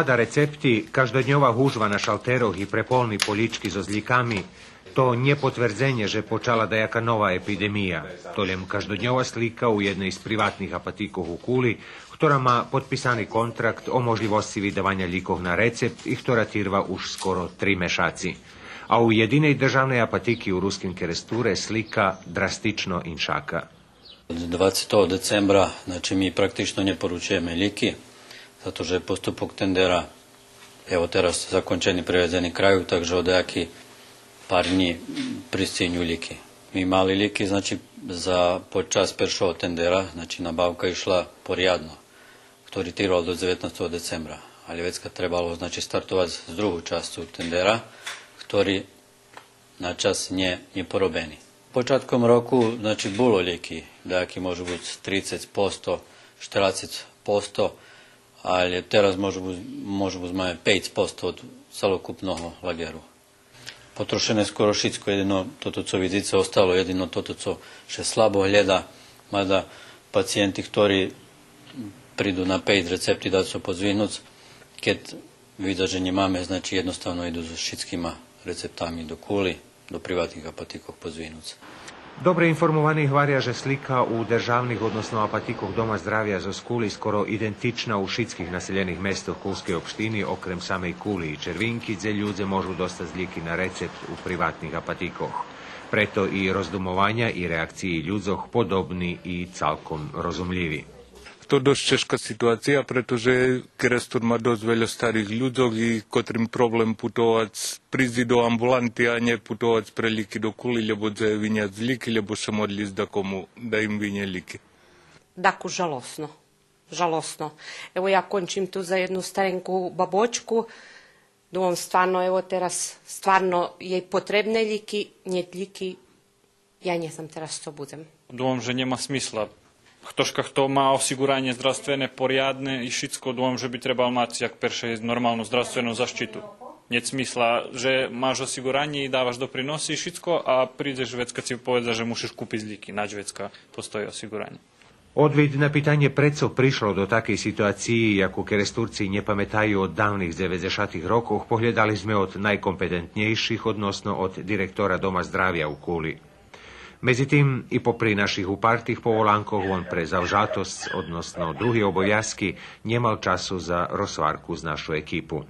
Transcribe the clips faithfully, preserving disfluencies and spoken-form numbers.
Громада рецепти, каждодньова гужва на шалтерох и преполни полїчки зоз лїками, то нє потвердзенє же почала даяка нова епидемия. То лєм каждодньова слика у єдней з приватних апатикох у Кули, хтора ма подписани контракт о можлївосци видаваня лїкох на рецепт и хтора тирва уж скоро три мешаци. А у єдиней державней апатики у Руским Керестуре слика драстично иншака. Од двацетого децембра, значи, ми практично нє поручуєме лїки, зато же поступок тендера, ево, тераз закончени, приведзени краю, так же од даяки пар днї пристигню лїки. Ми мали лїки, значи, за, под час першого тендера, значи, набавка ишла порядно, хтори тирвал до дзеветнастого децембра, але вецка требало, значи, стартовац з другу часцу тендера, хтори на час нє, нє поробени. Початком року, значи, було лїки, даяки можу буц трицец посто, штерацец посто, але тераз можу буц, можу буц маме пейц посто од целокупного лаґеру. Потрошене скоро шицко, єдино тото цо видзице остало, єдино тото цо ше слабо глєда, мада пациєнти хтори приду на пейц рецепти дацо подзвигнуц, кед видза же нє маме, значи, єдноставно иду зоз шицкима рецептами до Кули, до приватних апатикох подзвигнуц. Добре информовани гваря же слика у державних, односно апатикох Дома здравя зоз Кули скоро идентична у шицких населєних местох Кулскей општини, окрем самей Кули и Червинки, дзе людзе можу достац лїки на рецепт у приватних апатикох. Прето и роздумованя и реакциї людзох подобни и цалком розумлїви. То досц чежка ситуация, прето же Керестур ма досц вельо старих людзох и котрим проблем путовац, присц до амбуланти, а нє путовац пре лїки до Кули, лєбо дзе виняц лїки, лєбо ше модлїц дакому да им винє лїки. Дакус жалосно. Жалосно. Ево, я кончим ту за єдну старенку бабочку. Думам, стварно, ево, тераз стварно єй потребне лїки, нєт лїки, я нє знам тераз цо будзем. Думам же нєма смисла. Хтошка хто ма осиґуранє здравствене порядне и шицко, думам же би требал мац як перше нормалну здравствену защиту. Нєт смисла же маш осиґуранє и даваш доприноси и шицко, а придзеш вецка ци поведза же мушиш купиц лїки, нач вецка постої осиґуранє. Одвит на питанє прецо пришло до такей ситуациї, яку Керестурци нє паметаю од давних дзеведзешатих рокох, поглєдали зме од найкомпетентнєйших, односно од директора Дома здравя у Кули. Медзитим, и попри наших упартих поволанкох, вон пре завжатосц, односно други обовязки, нє мал часу за розгварку з нашу екипу.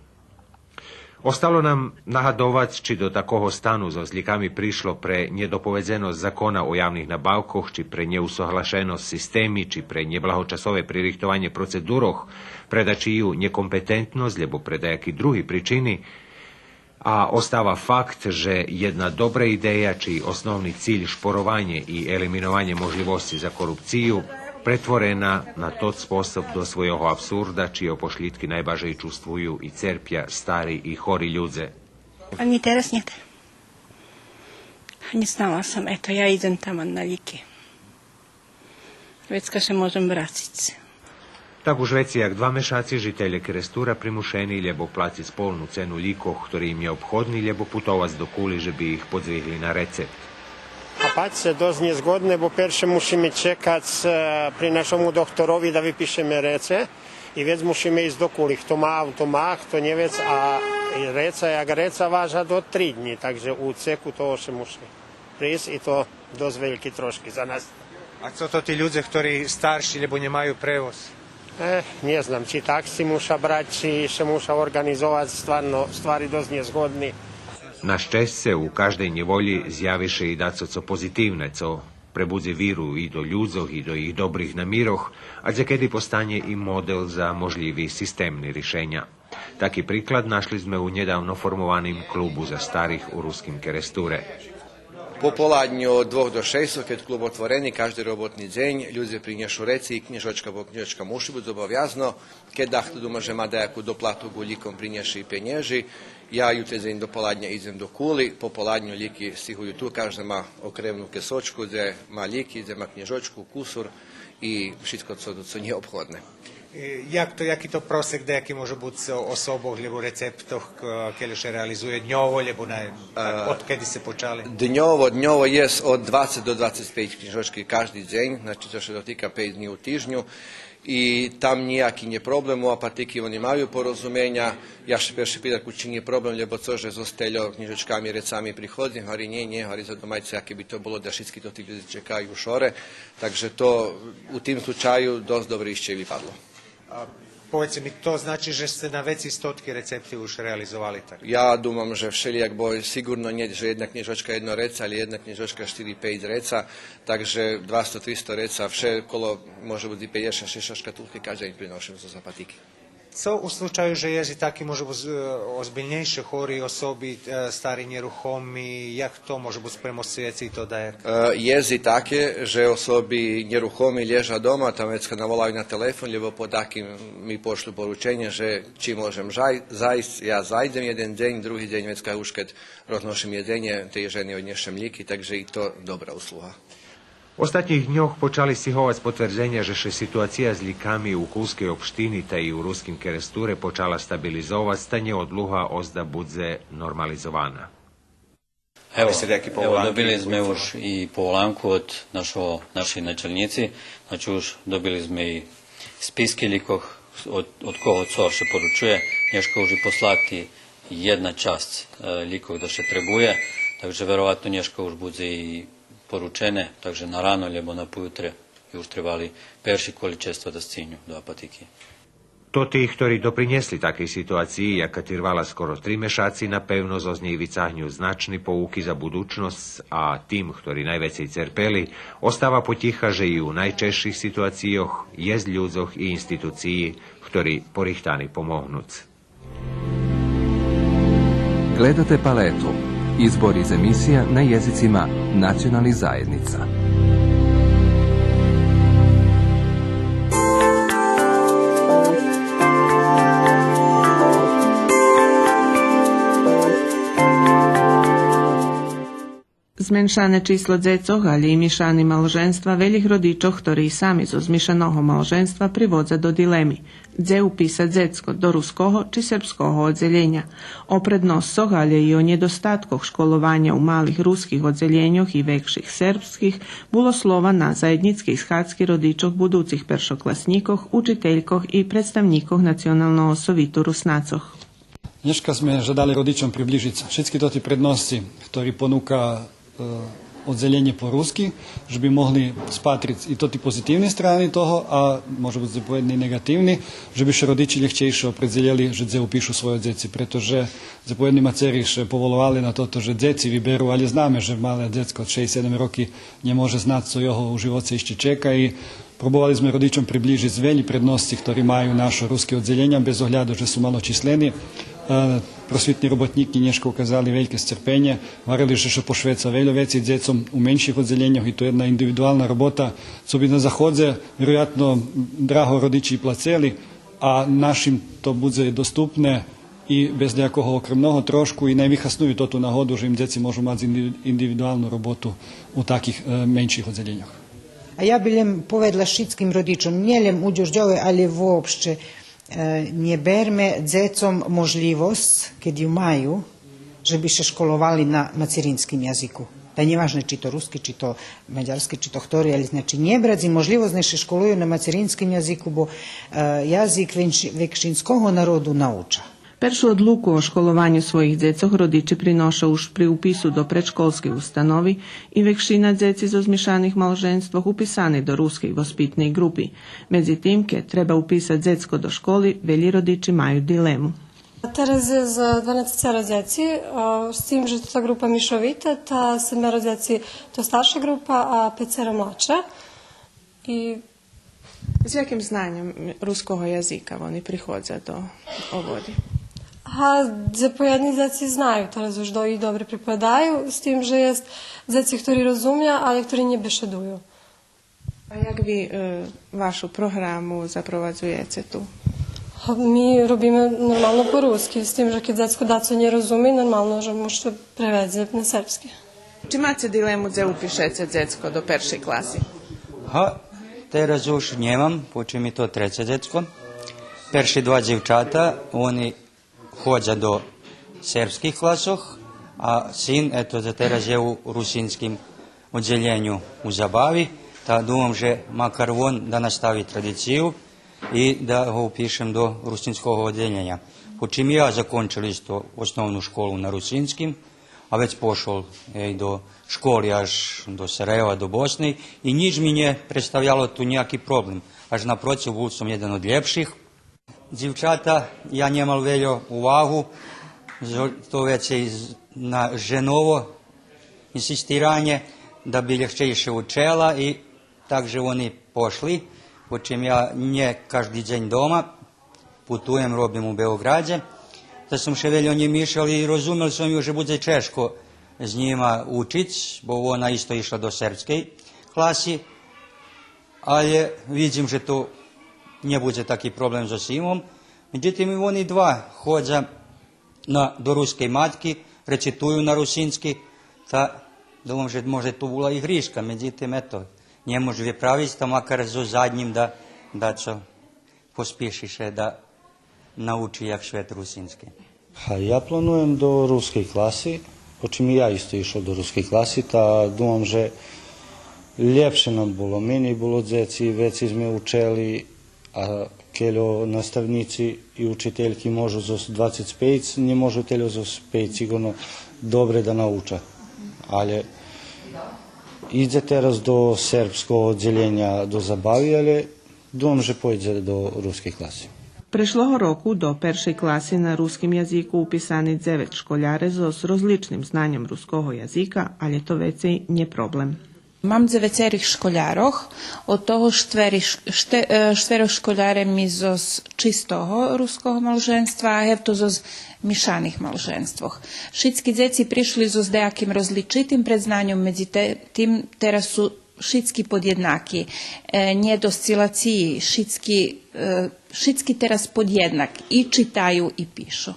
Остало нам нагадовац, чи до такого стану зоз лїками пришло пре нєдоповедзеносц закона о явних набавкох, чи пре нєусоглашеносц системи, чи пре нєблагочасове пририхтованє процедурох, пре дачию нєкомпетентносц, лєбо пре даяки други причини, а остава факт же єдна добра идея, чий основни циль шпорованє и елиминованє можлївосци за корупцию, претворена на тот способ до свойого абсурда, чийо пошлїдки найбаржей чувствую и церпя стари и хори людзе. Анї тераз нєт. Анї знала сом, ето, я идзем таман на лїки. Вецка ше можем врациц. Так уж вецей як два мешаци жителє Керестура примушени лєбо плациц полну цену лїкох, хтори им нєобходни, лєбо путовац до Кули же би их подзвигли на рецепт. А пач, досц нєзгодне, бо перше мушиме чекац, е, при нашому докторови да випишеме реце, и вец мушиме исц до Кули. Хто ма авто, ма, хто нє вец, а реца, як реца, важа до три днї, так же у цеку того ше муши присц и то досц вельки трошки за нас. А цо то ти людзе хтори старши, лєбо нємаю превоз? Е, нє знам, чи такси муша брац, чи ше муша орґанизовац, стварно, ствари досц нєзгодни. На щесце, у каждей нєволї зяви ше и дацо цо позитивне, цо пребудзи виру и до людзох, и до їх добрих намирох, а дзекеди постанє и модел за можлїви системни ришеня. Таки приклад нашли зме у нєдавно формованим клубу за старих у Руским Керестуре. Пополадню од двох до шейсцох, кед клуб отворени, кажди роботни дзень, людзе принєшу реце и кнїжочка, бо кнїжочка муши буц обовязно. Кед дахто дума же ма даяку доплату ґу лїком, принєше и пенєжи. Я ютредзень до поладня идзем до Кули, пополадню лїки стигую ту, кажде ма окремну кесочку, дзе ма лїки, дзе ма кнїжочку, кусур и шицко цо, цо нєобходне. Е, як то, яки то просек даяки може буц особох лєбо рецептох, к-, кельо ше реализує дньово, лєбо на, так, одкеди сце почали? Дньово, дньово єст од двацец до двацец пейц кнїжочки кажди дзень, значи, то ше дотика пейц днї у тижню. И там нїяки нє проблем, у апатики они маю порозуменя. Я ше перше питам чи нє проблем, лєбо цо же зоз тельо кнїжочками, рецами приходзим, гвари нє, нє, гвари за домайце, яке би то було, да шицки тоти людзе чекаю у шоре. Так же то у тим случаю досц добре ище випадло. А, поведзце ми, то значи же сце на вецей стотки рецепти уж реализовали, так? Я думам же вшелїяк, бо сиґурно нє же єдна кнїжочка єдно реца, але єдна кнїжочка штири-пейц реца, так же двасто-тристо реца, вше коло, може буц и пейдзешат-шейдзешат шкатулки кажди дзень приношим зоз апатики. Цо у случаю же єст и таки, може буц, е, озбильнєйше хори особи, е, стари, нєрухоми, як то може буц премосциц и то даяк? Е, єст и таке же особи нєрухоми лєжа дома, там вецка наволаю на телефон, лєбо по таким ми пошлю порученє же чи можем жай-, зайсц, я зайдзем єден дзень, други дзень вецка уж кед розношим єдзенє, тей жени однєшем лїки, так же и то добра услуга. Остатнїх дньох почали стиговац потвердзеня же ше ситуация з лїками у Кулскей општини та и у Руским Керестуре почала стабилизовац, та нєодлуга озда будзе нормализована. Ево, добили зме уж и поволанку од нашого, нашей началнїци, значи уж добили зме и списки лїкох, од, од кого цо ше поручує, нєшка уж и послати єдна часц, е, лїкох да ше требує, так же вероватно нєшка уж будзе и поручене, так же на рано, лєбо на поютре, и уж требали перши количества да сцигню до апатики. Тоти хтори допринєсли такей ситуациї, яка тирвала скоро три мешаци, напевно зоз нєй вицагню значни поуки за будучносц, а тим хтори найвецей церпели, остава потїха же и у найчежших ситуацийох єст людзох и институциї хтори порихтани помогнуц. Gledate Paletu, izbor iz emisija na jezicima nacionalnih zajednica. Зменшане число дзецох, алє и мишани малженства велїх родичох, хтори и сами зоз мишаного малженства, приводза до дилеми дзе уписац дзецко, до руского чи сербского оддзелєня. О предносцох, алє и о нєдостаткох школованя у малих руских оддзелєньох и векших сербских було слова на заєднїцкей схадзки родичох будуцих першокласнїкох, учителькох и представнїкох Националного совиту Руснацох. Нєшка зме жадали родичом приближиц шицки тоти предносци хтори понука, е, оддзелєнє по руски, же би могли спатриц и тоти позитивни страни того, а може буц заповедни и неґативни, же би ше родичи лєгчейше опредзелєли же дзе упишу свойо дзеци, прето же заповедни мацери ше поволовали на тото же дзеци виберу, алє знаме же мале дзецко од шейсц-седем роки нє може знац цо його у живоце ище чека и Пробовали зме родичом приближиц велї предносци хтори маю нашо руски оддзелєня, без огляду же су малочислени. Е, просвитни роботнїки нєшка указали вельке сцерпенє, гварели же ше пошвеца вельо вецей дзецом у менших оддзелєньох и то єдна индивидуална робота, цо би на заходзе, вироятно, драго родичи и плацели, а нашим то будзе доступне и без даякого окремного трошку и най вихасную тоту нагоду же им дзеци можу мац инди-, индивидуалну роботу у таких, е, менших оддзелєньох. А я би лєм поведла шицким родичом, нє лєм у Дюрдьове, алє вообще, е, нє берме дзецом можлївосц, кед ю маю, же би ше школовали на мацеринским язику. Та нє важне чи то руски, чи то мадярски, чи то хтори, алє, значи, нє брац им можлївосц, нєх ше школую на мацеринским язику, бо, е, язик венш-, векшинского народу науча. Першу одлуку о школованю своїх дзецох родичи приноша уж при упису до предшколскей установи и векшина дзеци зоз мишаних малженствох уписани до рускей воспитней ґрупи. Медзитим, кед треба уписац дзецко до школи, велї родичи маю дилему. Тераз єст дванацетеро дзеци, а, з тим же тота ґрупа мишовита, та седмеро дзеци то старша ґрупа, а пецеро младша. И З яким знаньом руского язика вони приходза до оводи? Га, дзепоєдни дзеци знаю, тераз уж до-, и добре приповедаю, з тим же єст дзеци хтори розумя, алє хтори нє бешедую. А як ви, е, вашу програму запровадзуєце ту? Па ми робиме нормално по руски, з тим же кед дзецко дацо нє розуми, нормално же му ше преведзе на сербски. Чи маце дилему дзе упишеце дзецко до першей класи? Га, тераз уж нємам, почим ми то треце дзецко. Перши два дзивчата, вони ходза до сербских класох, а син, ето, за тераз є у русинским оддзелєню у Забави, та думам же макар вон да настави традицию и да го упишем до русинского оддзелєня. Почим я закончел исто основну школу на русинским, а вец пошол, ей, до школи аж до Сараєва, до Босни, и нїч ми нє представляло ту нїяки проблем. Аж напротив, бул сом єден од лєпших. Дзивчата, я нємал вельо увагу, з-, то вецей з-, на женово инсистиранє, да би лєгчейше учела и так же вони пошли, почим я нє кажди дзень дома, путуєм, робим у Беоґрадзе. Та сом ше вельо нє мишал и розумел сом ю же будзе чежко з нїма учиц, бо вона исто ишла до сербскей класи. Але видзим же то нє будзе таки проблем зоз сином. Медзитим, и вони два ходза на, до Рускей матки, рецитую на русински, та думам же може то була и гришка, медзитим, ето, нє мож виправиц, та макар зоз заднїм да, дацо поспиши ше да научи як швет русински. Га, я плануєм до рускей класи, почим и я исто ишол до рускей класи, та думам же лєпше нам було, менєй було дзеци, вецей зме учели, а кельо наставнїци и учительки можу зоз двацец пейц, нє можу тельо зоз пейц, сиґурно добре да науча. Але идзе тераз до сербского оддзелєня до Забави, але думам же пойдзе до рускей класи. Прешлого року до першей класи на руским язику уписани дзевец школяре зоз розличним знаньом руского язика, але то вецей нє проблем. Мам дзевецерих школярох, од того штвери ш-, ште-, е, штверо школяре ми зоз чистого руского малженства, а гевто зоз мишаних малженствох. Шицки дзеци пришли зоз деяким розличитим предзнаньом, медзитим тераз су шицки подєднаки, е, нєт осцилациї, шицки, е, шицки тераз подєднак и читаю и пишу.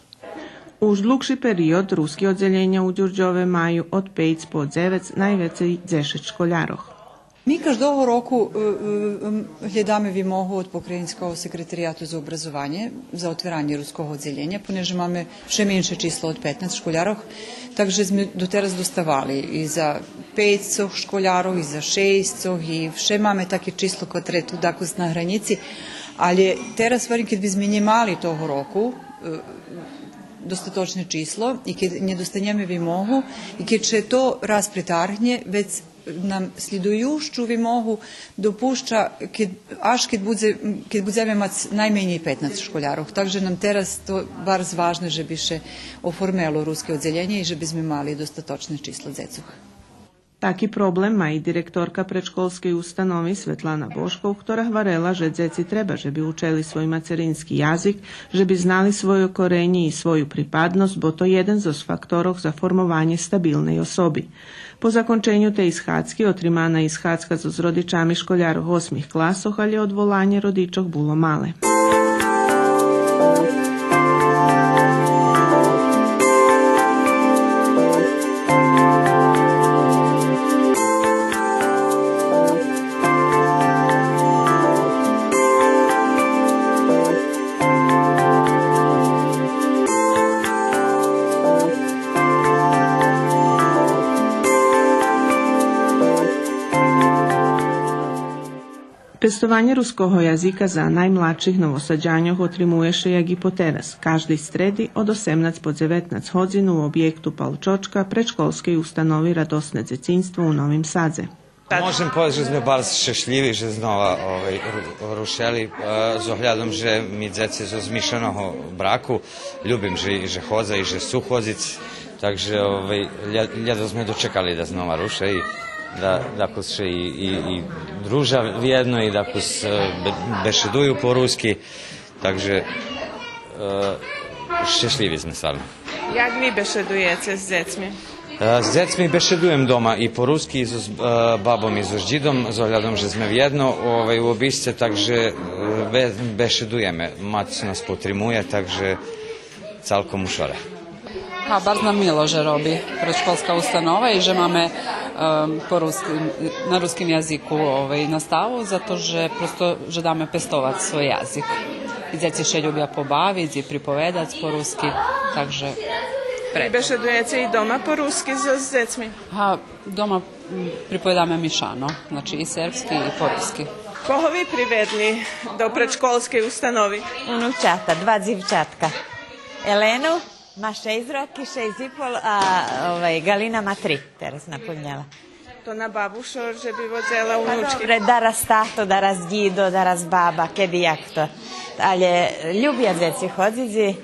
Уж длугши период руски оддзелєня у Дюрдьове маю од пейц по дзевец, найвецей дзешец школярох. Ми каждого року, е, е, м, глєдаме вимогу од Покраїнского секретарияту за образованє за отверанє руского оддзелєня, понеже маме вше менше число од петнац школярох, так же зме дотераз доставали и за пейцох школярох, и за шейсцох, и вше маме таке число котре ту дакус на гранїци. Але тераз, верим, кед би зме нє мали того року, е, достаточне число и кед нє достанєме вимогу и кед ше то раз претаргнє, вец нам слїдуюцу вимогу допуща кед, аж кед будзе, кед будземе мац найменєй петнац школярох. Так же нам тераз то барз важне же би ше оформело руске оддзелєнє и же би зме мали достаточне число дзецох. Таки проблем ма и директорка предшколскей установи Светлана Бошков, котра гварела же дзеци треба же би учели свой мацерински язик, же би знали свойо коренї и свою припадносц, бо то єден зоз факторох за формованє стабилней особи. По законченю тей схадзки отримана и схадзка зоз родичами школярох осмих класох, але одволанє родичох було мале. Пестованє руского язика за наймладших Новосадяньох отримує ше як и потераз, каждей стреди од осемнац по дзеветнац годзин у обєкту Палчочка предшколскей установи Радосне дзецинство у Новим Садзе. Можем повесц же зме барз щешлїви же знова, овай, ру-, рушели, е, з оглядом же ми дзеци зоз змишаного браку, любим же, же ходза и же су ходзиц, так же, овай, лє-, лєдва зме дочекали да знова руша и да, дакус ше и, и, и дружа вєдно и дакус, е, бе-, бешедую по руски, так же, е, щешлїви зме стварно. Як ви бешедуєце з дзецми? Е, з дзецми бешедуєм дома и по руски, и з, е, бабом и з дїдом, з оглядом же зме вєдно, овай, у обисце, так же, е, бе-, бешедуєме. Мац нас потримує, так же цалком у шоре. А, барз нам мило же роби предшколска установа и же маме, ем, по руским, на руским язику, овай, наставу, зато же просто жадаме пестовац свой язик. И дзеци ше любя побавиц и приповедац по руски, так же прето. Бешедуєце и дома по руски з, з дзецми? Га, дома, м, приповедаме мишано, значи и сербски и по руски. Кого ви приведли до предшколскей установи? Унучата, два дзивчатка. Елену, ма шейсц роки, шейсц и пол, а, овай, Галина ма три, тераз наполнєла. То на бабу шо же би водзела унучки? Па добре, дараз тато, дараз дїдо, дараз баба, кеди як то. Але любя дзеци ходзиц и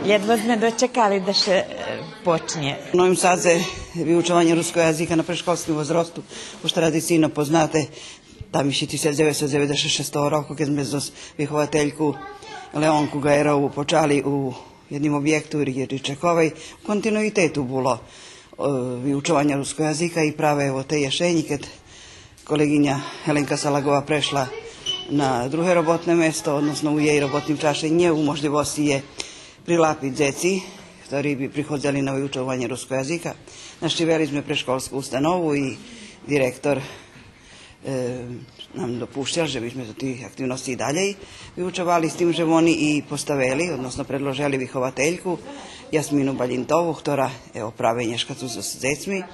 лєдво зме дочекали да ше, е, почнє. У Новим Садзе виучованє руского язика на предшколским возросту уж традицийно познате. Там ище тисяч дзевецсто дзеведзешат шестого року, кед зме зоз виховательку Леонку Гаєрову почали у єдним обєкту у Ричаковей, у континуитету було, е, виучованє руского язика и праве, ево, тей єшенї, кед колеґиня Геленка Салагова прешла на друге роботне место, односно у єй роботним чаше нє у можлївосци є прилапиц дзеци, хтори би приходзели на виучованє руского язика. Нащивели зме предшколску установу и директор е, нам допущел же би зме тоти активносци и далєй виучовали, з тим же вони и поставели, односно предложели виховательку Ясмину Балїнтову, хтора, ево, праве нєшка ту зоз дзецми.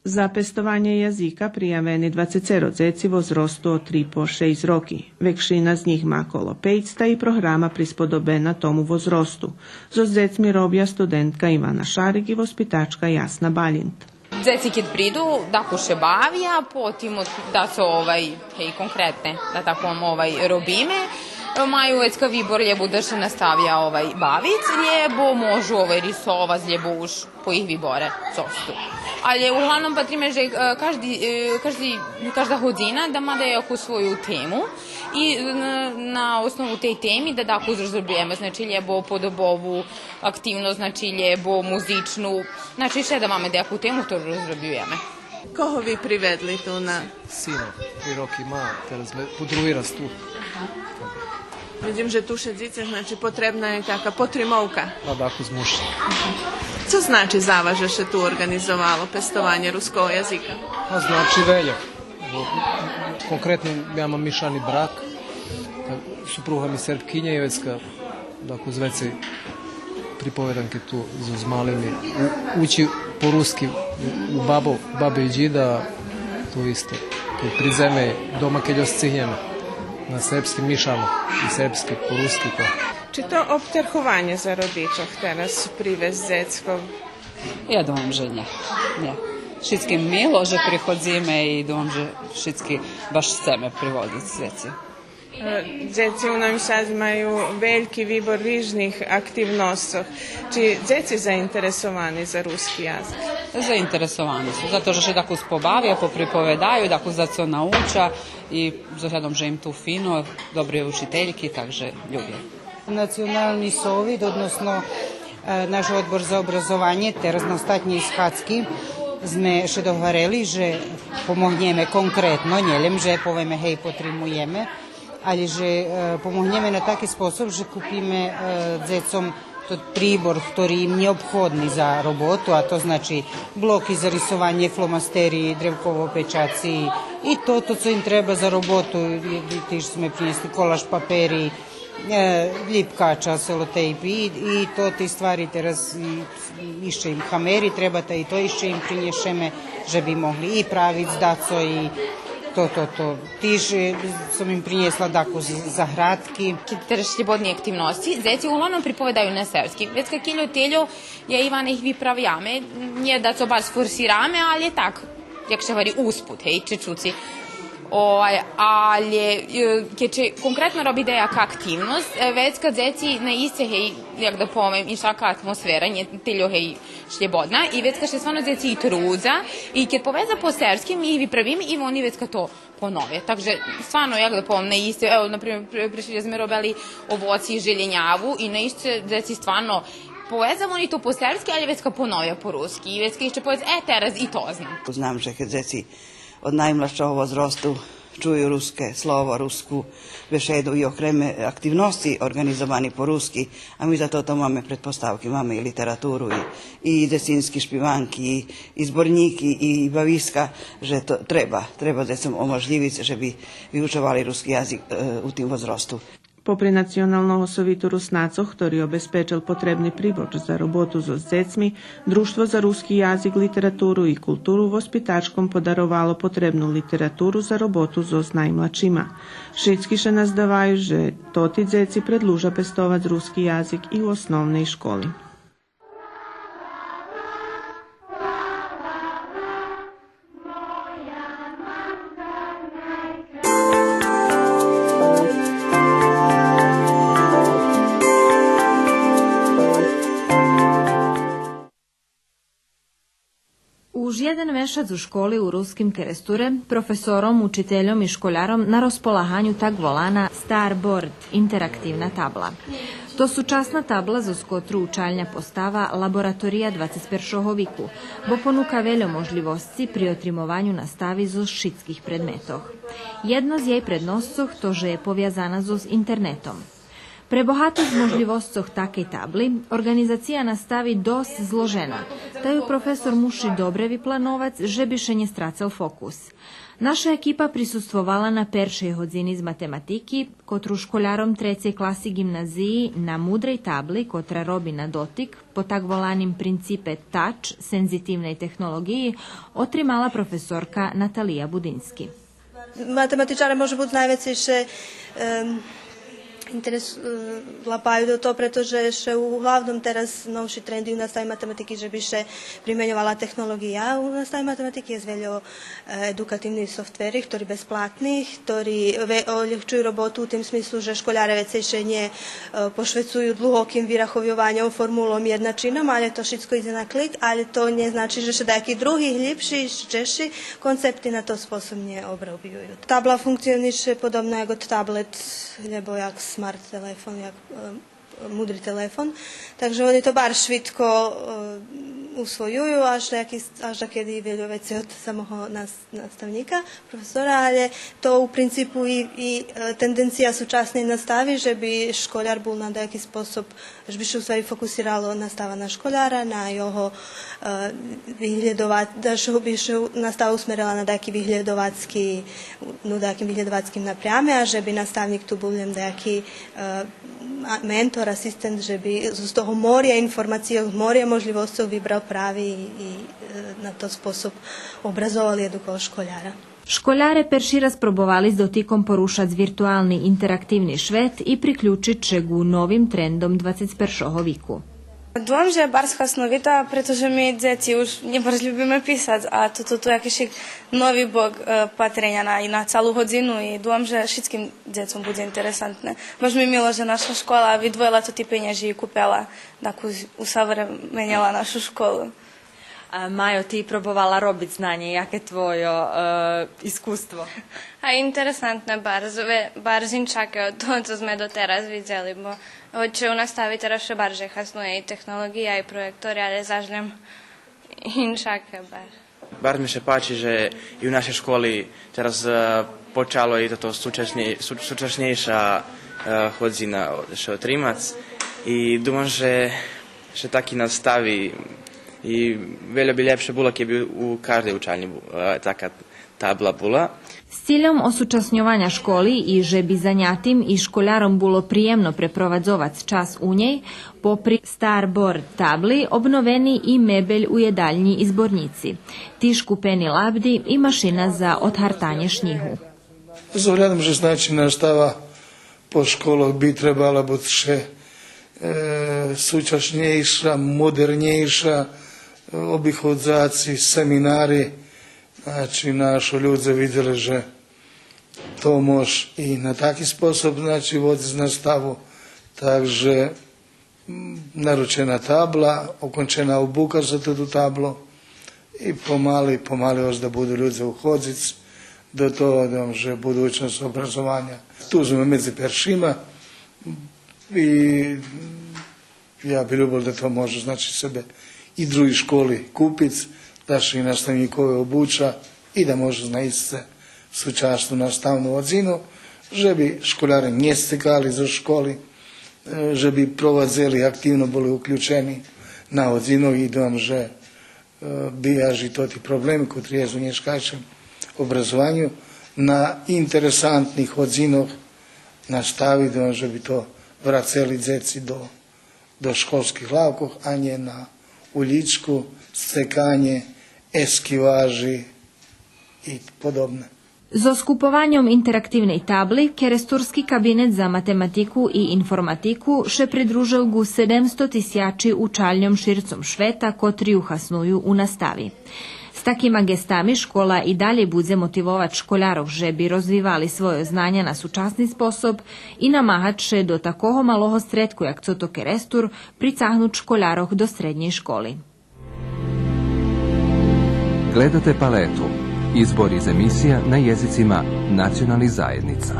За пестованє язика приявени двацецеро дзеци возросту од три по шейсц роки. Векшина з нїх ма коло пейц, та и програма присподобена тому возросту. Зоз дзецми робя студентка Ивана Шарик и воспитачка Ясна Балїнт. Дзеци кед приду, дакус ше бавя, потим от-, дацо, овай, гей, конкретне, да так повем, овай, робиме. Маю вецка вибор, лєбо да ше наставя, овай, бавиц, лєбо можу, овай, рисовац, лєбо уж по їх виборе цо цу. Але углавном патриме же, е, кажди, е, кажди, кажда годзина да ма даяку свою тему и на, на основу тей теми да дакус розробиме, значи, лєбо подобову активносц, значи, лєбо музичну, значи, ше да маме даяку тему хтору розробюєме. Кого ви приведли ту на... Сина, три роки ма, тераз зме по други раз ту. Видзим же ту шедзице, значи, потребна є така потримовка. А дакус муши. Цо значи за вас же ше ту орґанизовало пестованє руского язика? А значи вельо. Бо конкретно я мам мишани брак, супруга ми Сербкиня и вецка, дакус, вецей приповеданки ту зоз малими. У, учи по руски у, у бабо, бабе и дїда, то исто. Кед придземе дома, кед остигнєме, на сербски мишано, и сербски, по руски то. Чи то обтерхованє за родичох тераз привесц дзецко? Я думам же нє. Нє. Шицким мило же приходзиме и думам же шицки баш сцеме приводзиц дзеци. Е, дзеци у Новим Садзе маю вельки вибор рижних активносцох. Чи дзеци заинтересовани за руски язик? Заинтересовани су, зато же ше дакус побавя, поприповедаю, дакус дацо науча и з оглядом же им ту фино, добри учительки, так же любя. Национални совит, односно, е, наш Одбор за образованє, тераз на остатнєй схадзки зме ше догварели же помогнєме конкретно, нє лєм же повеме: гей, потримуєме, але же, е, помогнєме на таки способ же купиме, е, дзецом тот прибор хтори им нєобходни за роботу, а то значи блоки за рисованє, фломастери, древково печаци и тото цо им треба за роботу. И, и тиж зме принєсли колаж папери, е, лїпкача, селотейпи и, и тоти ствари тераз, и, и ище им хамери треба, та и то ище им принєшеме же би могли и правиц дацо и то, то, то. Тиж, е, сом им принєсла дакус заградки. Кед тераз шлєбодни активносци, дзеци углавном приповедаю на сербски. Вецка кельо-тельо я и Ивана их виправяме, нє дацо баш форсираме, але так, як ше гвари, успут, гей, чечуци. Овай, але, е, кед ше конкретно роби даяка активносц, е, вецка дзеци наисце, гей, як да повем, иншака атмосфера, нє тельо, гей, шлєбодна, и вецка ше стварно дзеци и трудза, и кед поведза по сербски, ми их виправиме и вони вецка то поновя. Так же, стварно, як да повем, наисце, ево, например, пре-, прешли зме робели овоци и желєняву и наисце дзеци стварно Поведза вони то по сербски, але вецка поновя по руски. И вецка ище поведз, е, тераз и то знам. Знам же кед дзеци од наймладшого возросту чую руске слово, руску бешеду и окреме активносци орґанизовани по руски, а ми за тото маме предпоставки, маме и литературу, и, и дзецински шпиванки, и, и зборнїки, и бависка, же то треба, треба дзецом оможлївиц же би виучовали руски язик, е, у тим возросту. Попри Националного совиту Руснацох, хтори обезпечел потребни прибор за роботу зоз дзецми, Дружтво за руски язик, литературу и културу воспитачком подаровало потребну литературу за роботу зоз наймладшима. Шицки ше наздаваю же тоти дзеци предлужа пестовац руски язик и у основней школи. Уж єден мешац у школи у Руским Керестуре професором, учительом и школяром на розполаганю так волана Starboard, интерактивна табла. То сучасна табла зоз котру учальня постава лаборатория двацец першого вику, бо понука вельо можлївосци при отримованю настави зоз шицких предметох. Єдно з єй предносцох то же є повязана зоз интернетом. Пре богатосц можлївосцох такей табли, орґанизация настави досц зложена, та ю професор муши добре виплановац же би ше нє страцел фокус. Наша екипа присуствовала на першей годзини з математики, котру школяром трецей класи ґимназиї на мудрей табли, котра роби на дотик, по так воланим принципе тач, сензитивней технолоґиї, отримала професорка Наталия Будински. Математичаре може буц найвецей ше, ем, интерес-, е, лапаю до того, прето же ше углавном тераз новши тренди у настави математики же би ше применьовала технолоґия. У настави математики єст вельо, е, едукативних софтвери, хтори безплатни, хтори ве-, олєгчую роботу у тим смислу же школяре вецей ше нє, е, пошвецую длугоким вираховйованьом, формулом, єдначином, але то шицко идзе на клик, але то нє значи же ше даяки други, глїбши, чежши концепти на тот способ нє обробюю. Табла функционише подобно як од таблет, лєбо як смарт телефон, як, е, мудри телефон. Так же вони то барз швидко, е, усвоюю, аж даяки, аж дакеди вельо вецей од самого нас-, наставнїка, професора, але то у принципу и, и, е, тенденция сучасней настави, же би школяр бул на даяки способ же би ше у ствари фокусирало настава на школяра, на його, е, виглєдова-, да ше би ше настава усмерела на даяки виглєдовацки, ну, даяким виглєдовацким напряме, а же би наставнїк ту бул лєм даяки, е, а-, ментор, асистент, же би з, з того моря информацийох, моря можлївосцох вибрал прави и, и, е, на тот способ образовал єдного школяра. Школяре перши раз пробовали з дотиком порушац виртуални интерактивни швет и приключиц ше ґу новим трендом двацец першого вику. Думам же барз хасновита, прето же ми дзеци уж нє барз любиме писац, а тото ту якишик нови бок, е, патреня на, и на цалу годзину и думам же шицким дзецом будзе интересантне. Баш ми мило же наша школа видвоєла тоти пенєжи и купела таку, усавременєла нашу школу. А, Майо, ти пробовала робиц на нєй, яке твойо, е, искуство? А интересантне барз, ве-, барз иншаке од того цо зме дотераз видзели, бо гоч у настави тераз ше барже хаснує и технолоґия и проєктори, але заш лєм иншаке барз. Барз ми ше пачи же и у нашей школи тераз, е, почало и тото сучаснє-, су-, сучаснєйша, е, годзина ше отримац. И думам же, же так и настави. И вельо би лєпше було кед би у каждей учальнї бу-, е, така табла була. З цильом осучасньованя школи и же би занятим и школяром було приємно препровадзовац час у нєй, попри Starboard табли обновени и мебель у єдальнї и зборнїци, тиж купени лабди и машина за одгартанє шнїгу. З оглядом же, значи, настава по школох би требала буц ше, е, сучаснєйша, модернєйша, е, обиходзаци семинари, значи, нашо людзе видзели же то мож и на таки способ, значи, водзиц наставу. Так же, м, наручена табла, окончена обука за тоту таблу. И помали, помали озда буду людзе уходзиц до того, думам же будучносц образованя. Ту зме медзи першима и Я би любел да то можу, значи, себе и други школи купиц, да ше и наставнїкове обуча и да можу знайсц сучасну наставну годзину, же би школяре нє сцекали зоз школи, е, же би провадзели, активно були уключени на годзинох и думам же, е, би аж и тоти проблеми котри єст у нєшкайшим образованю на интересантних годзинох настави, думам же би то врацели дзеци до до школских лавкох, а нє на улїчку, сцеканє, ескиважи и подобне. Зоз купованьом интерактивней табли, керестурски кабинет за математику и информатику ше придружел ґу седемсто тисячи учальньом ширцом швета, котри ю хасную у настави. З такима ґестами школа и далєй будзе мотивовац школярох же би розвивали свойо знаня на сучасни способ и намагац ше до такого малого стредку, як цо то Керестур, прицагнуц школярох до среднєй школи. Gledate Paletu, izbor iz emisija na jezicima nacionalnih zajednica.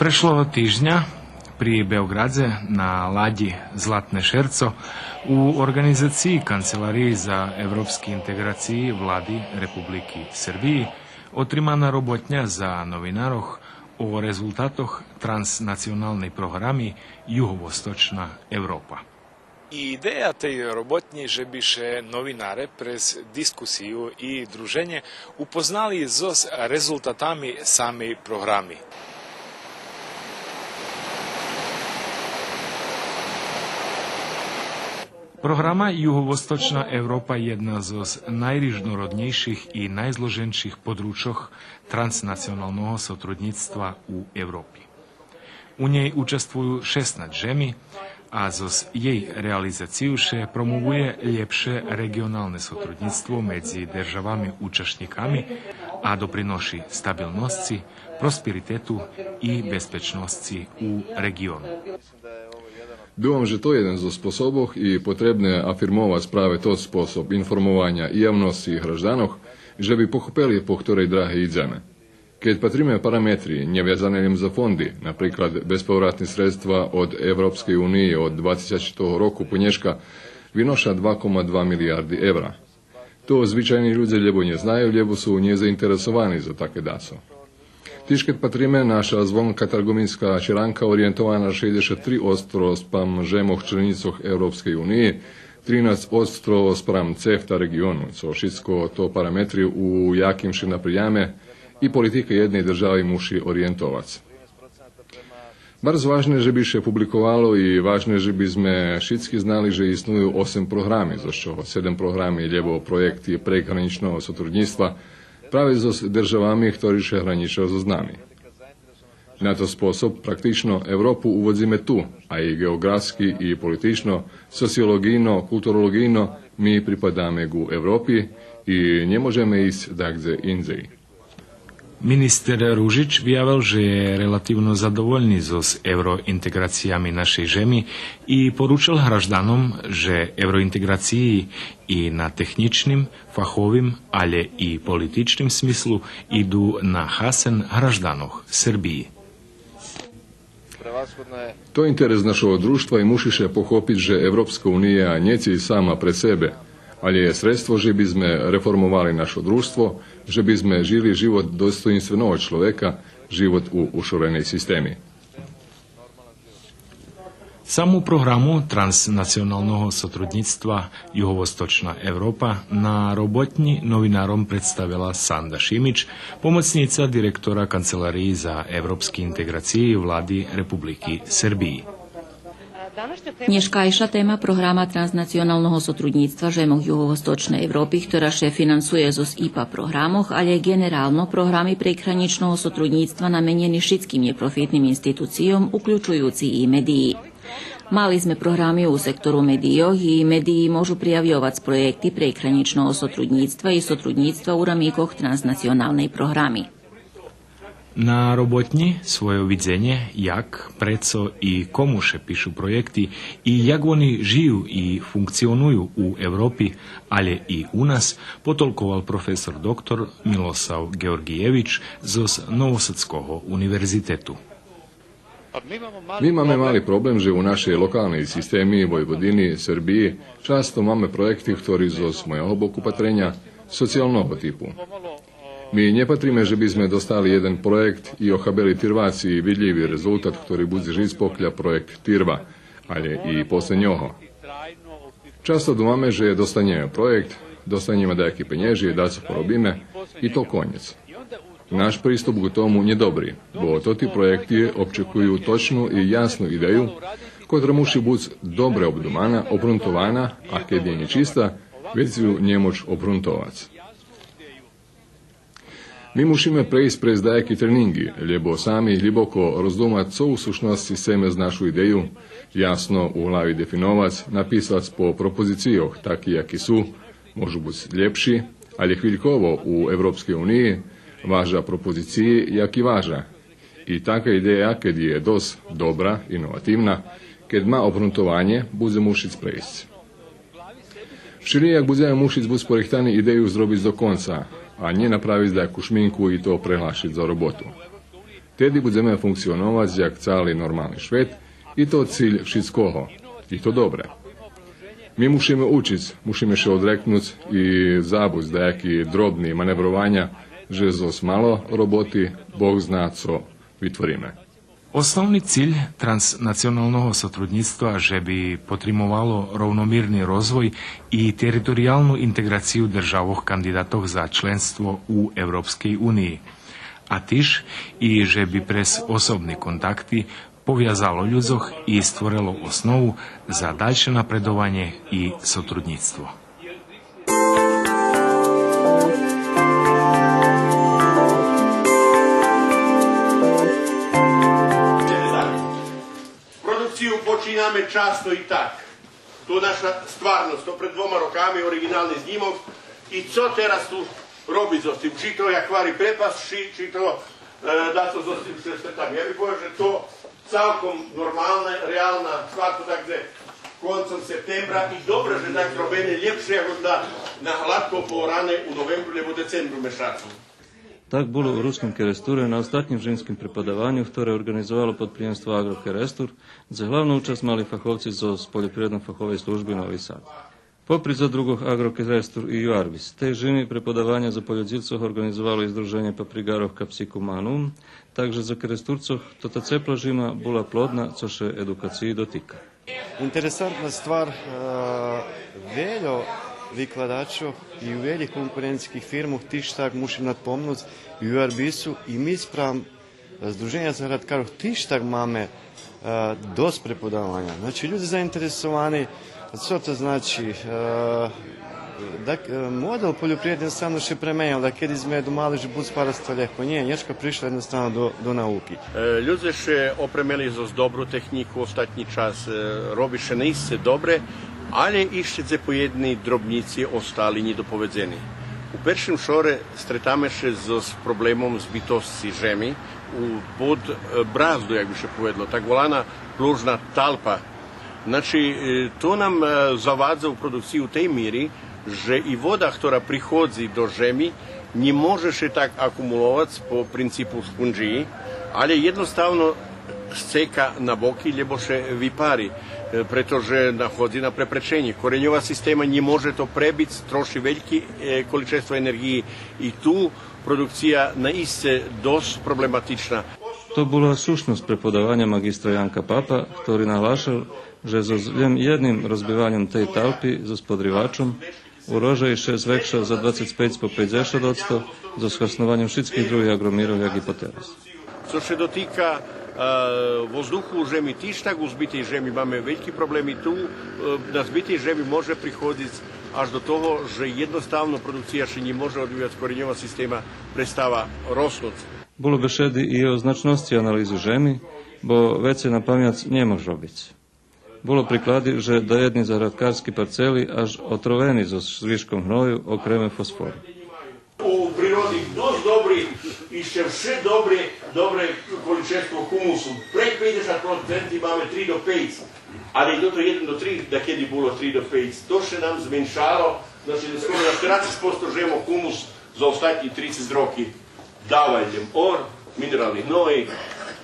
Прешлого тижня при Беоґрадзе на ладї Златне шерцо у орґанизациї Канцелариї за европски интеґрациї Влади Републики Сербиї отримана роботня за новинарох о резултатох транснационалней програми Юговосточна Европа. И идея тей роботнї же би ше новинаре през дискусию и друженє упознали зоз резултатами самей програми. Програма Юговосточна Европа єдна зоз найрижнороднєйших и найзложенших подручох транснационалного сотруднїцтва у Европи. У нєй участвую шеснац жеми, а зоз єй реализацию ше промовує лєпше реґионалне сотруднїцтво медзи державами учашнїками, а доприноши стабилносци, просперитету и безпечносци у реґиону. Думам же то єден зоз способох и потребне афирмовац праве тот способ информованя и явносци и гражданох, же би похопели по хторей драги идземе. Кед патриме параметри нєвязане лєм за фонди, наприклад, безповратни средства од Европскей униї од двацец четвртого року по нєшка виноша два кома два милиярди евра. То звичайни людзе лєбо нє знаю, лєбо су нєзаинтересовани за таке дацо. Тиж кед патриме, наша звонкатарґовинска черанка ориєнтована шейдзешат три одсто спрам жемох членїцох Европскей униї, тринац одсто спрам цефта реґиону, цо шицко то параметри у яким ше напряме и политика єдней держави муши ориєнтовац. Барз важне же би ше публиковало и важне же би зме шицки знали же исную осем програми, зоз чого седем програми лєбо проєкти прекогранїчного сотруднїцтва праве зоз державами хтори ше гранїча зоз нами. На тот способ практично Европу уводзиме ту, а и ґеоґрафски, и политично, социолоґийно, културолоґийно ми припадаме ґу Европи и нє можеме исц дагдзе индзей. Министер Ружич виявел же є релативно задовольни зоз евроинтеґрациями нашей жеми и поручел гражданом же евроинтеґрациї и на технїчним, фаховим, алє и политичним смислу иду на хасен гражданох Сербиї. То интерес нашого дружтва и муши ше похопиц же Европска уния нє циль сама пре себе, алє є средство же би зме реформовали нашо дружтво, же би зме жили живот достоїнственого чловека, живот у ушореней системи. Саму програму транснационалного сотруднїцтва Юговосточна Европа на роботнї новинаром представела Санда Шимич, помоцнїца директора Канцелариї за европски интеґрациї Влади Републики Сербиї. Нєшкайша тема програма транснационалного сотруднїцтва жемох Юговосточней Европи, хтора ше финансує зоз ИПА програмох, алє ґенерално програми прекогранїчного сотруднїцтва наменєни шицким нєпрофитним институцийом, уключуюци и медиї. Мали зме програми у сектору медийох и медиї можу приявйовац проєкти прекогранїчного сотруднїцтва и сотруднїцтва у рамикох транснационалней програми. На роботнї свойо видзенє як, прецо и кому ше пишу проєкти и як вони жию и функционую у Европи, алє и у нас, потолковал професор доктор Милосав Ґеорґиєвич зоз Новосадского универзитету. Ми маме мали проблем же у нашей локалней системи, Войводини, Сербиї, часто маме проєкти хтори зоз мойого боку патреня социялного типу. Ми нє патриме же би зме достали єден проєкт и охабели тирваци и видлїви резултат хтори будзе жиц покля проєкт тирва, алє и после нього. Часто думаме же достанєме проєкт, достанєме даяки пенєжи, дацо поробиме и то конєц. Наш приступ ґу тому нє добри, бо тоти проєкти обчекую точну и ясну идею, котра муши буц добре обдумана, обґрунтована, а кед є нєчиста, вец ю нє мож обґрунтовац. Ми мушиме прейсц през даяки тренинґи, лєбо сами глїбоко роздумац цо у сущносци сцеме з нашу идею, ясно у глави дефиновац, написац по пропозицийох, таки яки су, можу буц лєпши, алє хвильково у Европскей униї важа пропозициї яки важа. И така идея, кед є досц добра, иновативна, кед ма обґрунтованє, будзе мушиц прейсц. Вшелїяк будземе мушиц буц порихтани идею зробиц до конца, а нє направиц даяку шминку и то преглашиц за роботу. Теди будземе функционовац як цали нормални швет и то циль шицкого. И то добре. Ми мушиме учиц, мушиме ше одрекнуц и забуц даяки дробни маневрованя, же зоз мало роботи Бог зна цо витвориме. Основни циль транснационалного сотруднїцтва же би потримовало ровномирни розвой и териториялну интеґрацию державох кандидатох за членство у Европскей униї, а тиж и же би през особни контакти повязало людзох и створело основу за дальше напредованє и сотруднїцтво. Продукцию починаме часто и так. То наша стварносц, то пред двома роками ориґинални знїмок. И цо тераз ту робиц зоз тим? Чи то як гвари препасц, чи, чи то, е, дацо зоз тим ше стретаме? Я би повед же то цалком нормална, реална ствар, то так же концом септембра и добре же так зробене, лєпше як на, на гладко пооране у новембру лєбо децембру мешацу. Так було у Руским Керестуре на остатнїм жимским преподаваню, хторе орґанизовало подприємство Агро Керестур, дзе главну учасц мали фаховци зоз Польопривредно-фаховей служби Нови Сад. Попри задруґох Агро Керестур и Юарбис, тей жими преподаваня за польодїлцох орґанизовало и Здруженє паприґарох Capsicum Annuum, так же за Керестурцох тота цепла жима була плодна, цо ше едукациї дотика. Интересантна ствар, е, вельо викладачох и у велїх конкурентских фирмох, тиж так мушим надпомнуц, и у Юарбису, и ми спрам Здруженя заградкарох тиж так маме, е, досц преподаваня. Значи, людзе заинтересовани, цо то значи, е, так, е, модел польопривреди єдноставно ше пременєл, так кеди зме думали же буц параста лєгко. Нє, нєшка пришла єдноставно до, до науки. Е, людзе ше опремели зоз добру технїку остатнї час, е, роби ше наисце добре, алє ище дзепоєдни дробнїци остали нєдоповедзени. У першим шоре стретаме ше зоз проблемом збитосци жеми у, под, е, бразду, як би ше поведло, так волана плужна талпа. Значи, е, то нам, е, завадза у продукциї у тей мири же и вода, хтора приходзи до жеми, нє може ше так акумуловац по принципу шпунджиї, алє єдноставно сцека на боки, лєбо ше випари, е, прето же находзи на препреченє. Кореньова система нє може то пребиц, троши вельке, е, количество енерґиї и ту продукция наисце досц проблематична. То була сущносц преподаваня маґистра Янка Папа, хтори наглашел же зоз лєм єдним розбиваньом тей талпи зоз подривачом урожай ше звекша за двацец пейц по пейдзешат одсто, зоз хаснованьом шицких других аґромирох, як и потераз. Цо ше дотика, е, воздуху у жеми, тиж так у збитей жеми маме вельки проблеми. Ту, е, на збитей жеми може приходзиц аж до того же єдноставно продукция ше нє може одвивац, кореньова система престава роснуц. Було бешеди и о значносци анализи жеми, бо вецей на памяц нє мож робиц. Було приклади же даєдни заградкарски парцели аж отровени зоз звишком гною, окреме фосфору. У природи досц добри и Ще все добре, добре количество хумусу. През пейдзешат проценти маме три до пейц. Але и тото єден до три, дакеди було три до пейц. То ше нам зменшало, значи, скоро на штерацец посто жемо хумус за остатнї трицец роки. Давай лєм ор, минерални гной,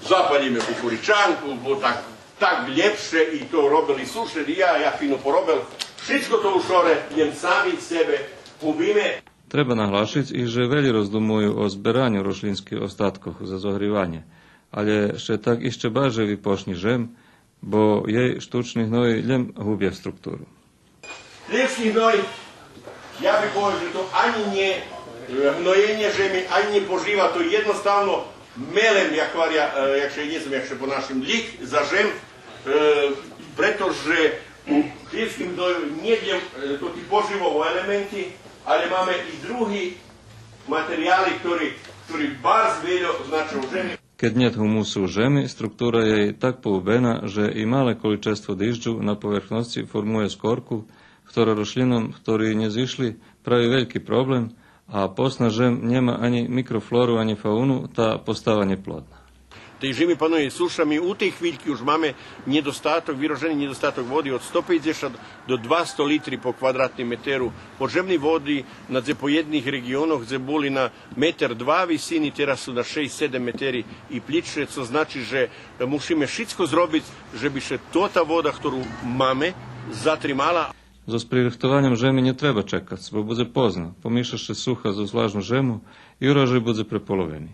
запалїме кукуричанку, бо так, так лєпше, и то робели сушеди, я, я фино поробел. Шицко то у шоре, лєм сами себе губиме. Треба наглашиц и же велї роздумую о збераню рошлїнских остаткох за зогриванє, але ше так ище барже випошнї жем, бо єй штучни гної лєм губя структуру. Хлївски гной, я би поведол же то анї нє, е, гноєнє жеми, анї нє пожива, то єдноставно мелем, як гваря, е, як ше, нє знам як ше по нашим, лїк за жем, е, прето же у хлївским гною нє лєм, е, тоти поживови елементи, але маме и други материяли, хтори, хтори барз вельо знача у жеми. Кед нєт гумусу у жеми, структура єй так погубена же и мале количество дижджу на поверхносци формує скорку, хтора рошлїном хтори нє зишли прави вельки проблем, а посна жем нєма анї микрофлору, анї фауну, та постава нєплодна. Тей жими панує суша, ми у тей хвильки уж маме нєдостаток, виражени нєдостаток води од сто пейдзешат до двасто литри по квадратним метеру. Поджемни води на дзепоєдних реґионох дзе були на метер два висини, тераз су на шейсц, седем метери и плїтше, цо значи же мушиме шицко зробиц же би ше тота вода хтору маме затримала. Зоз пририхтованьом жеми нє треба чекац, бо будзе позно, помиша ше суха зоз влажну жему и урожай будзе преполовени.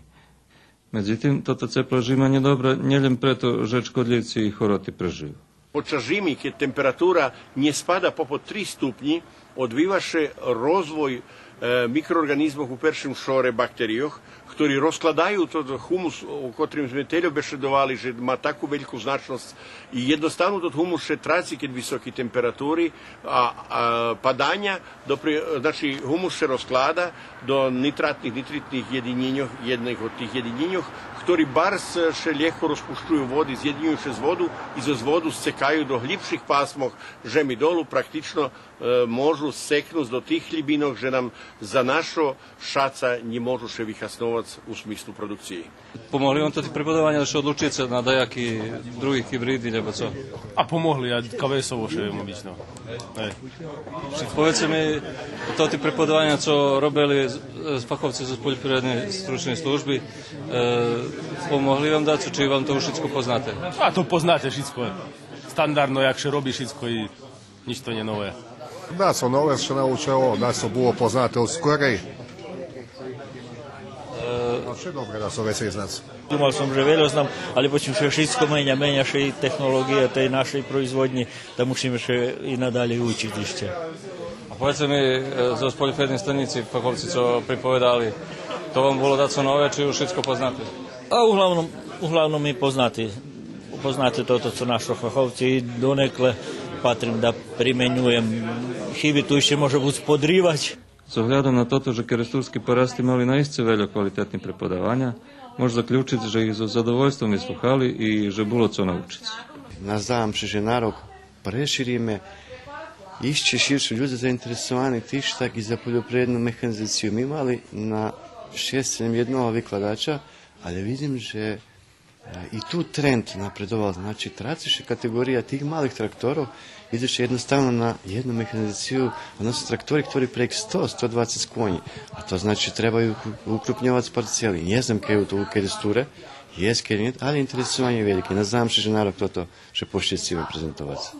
Медзитим, тота цепла жима нє добра нє лєм прето же чкодлївци и хороти прежию. Подчас жими, кед температура нє спада попод три ступнї, одвива ше розвой, е, микроорґанизмох, у першим шоре бактерийох, хтори розкладаю тот гумус о котрим зме тельо бешедовали же ма таку вельку значносц. И єдноставно тот гумус ше траци кед високи температури, а, а паданя, допри-, значи, гумус ше розклада до нитратних, нитритних єдинєньох, єдних од тих єдинєньох, хтори барз ше лєгко розпущую у води, зєдинюю ше з воду и зоз воду сцекаю до глїбших пасмох жеми долу, практично, е, можу сцекнуц до тих глїбинох же нам за нашо шаца нє можу ше вихасновац у смислу продукциї. Помогли вам тоти преподаваня же ше одлучице на даяки други гибриди, лєбо цо? А помогли, а кавесово ше обично. Е. Поведзце ми, тоти преподаваня цо робели з, з фаховци зоз польопривредней стручней служби, е, помогли вам дацо, чи вам то уж шицко познате? А то познате шицко. Стандардно, як ше роби шицко и Нїч то нє нове. Дацо нове ше научело, дацо було познате од скорей. Е, а вше добре дацо вецей знац. Думал сом же вельо знам, але почим ше шицко меня, меня ше и технолоґия тей нашей производнї, та мушиме ше и надалєй учиц ище. А поведзце ми, е, зоз польопривредней станїци фаховци цо приповедали, то вам було дацо нове, чи уж шицко познате? А углавном, углавном ми познате, познате тото цо нашо фаховци и донекле патрим да применюєм. Хиби ту ище може буц подривач. З оглядом на тото же керестурски парасти мали наисце вельо квалитетни преподаваня, мож заключиц же их зоз задовольством вислухали и же було цо научиц. Наздавам ше же на рок прешириме ище ширше, людзе заинтересовани тиж так и за польопривредну механизацию. Ми мали на шейсц-седем єдного викладача, але видзим же, е, и ту тренд напредовал, значи, траци ше катеґория тих малих тракторох, идзе ше єдноставно на єдну механизацию, односно трактори хтори прейґ сто, сто двацец конї. А то значи треба и укру-, укрупньовац парцели. Нє знам кед у то у Керестуре єст, кед нє, але интересованє вельке. Наздавам ше же на рок тото ше пошици презентовац.